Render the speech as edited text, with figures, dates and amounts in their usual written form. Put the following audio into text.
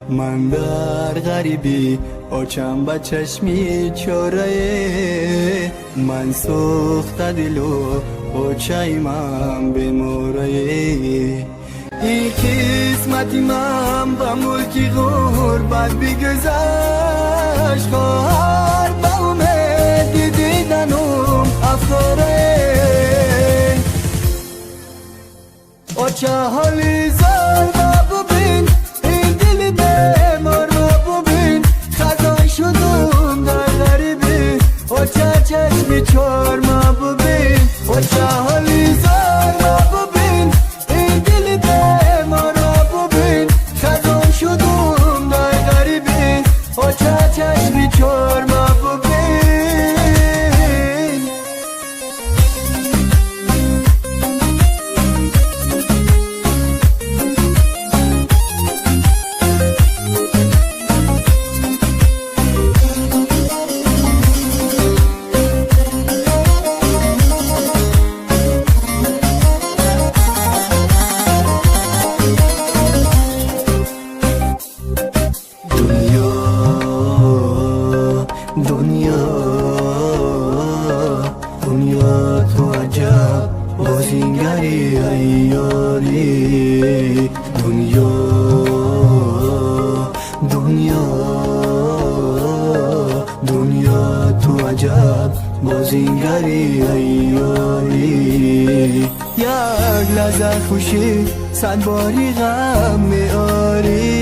Ман дар ғарибӣ, очам ба чашми чорае. Ман сӯхта дилу, очаи ман беморае. Ин қисмати ман ба мулки ғурбат бигузашт, хоҳар, ба умеди диданум афкорае. Оча, ҳоли зор ма бубин, ин дили бемор ма бубин. Хазон шудум дар ғарибӣ, оча, чашми чор ма бубин. Оча, ҳоли зор ма бубин, ин дили бемор ма бубин. Хазон шудум дар ғарибӣ, оча, чашми чор ма бубин. Дунё, дунё, дунё, ту аҷаб бозигари айёрӣ. Дунё, дунё, дунё, ту аҷаб бозигари айёрӣ. Як лаҳза хушӣ, сад бори ғам меорӣ.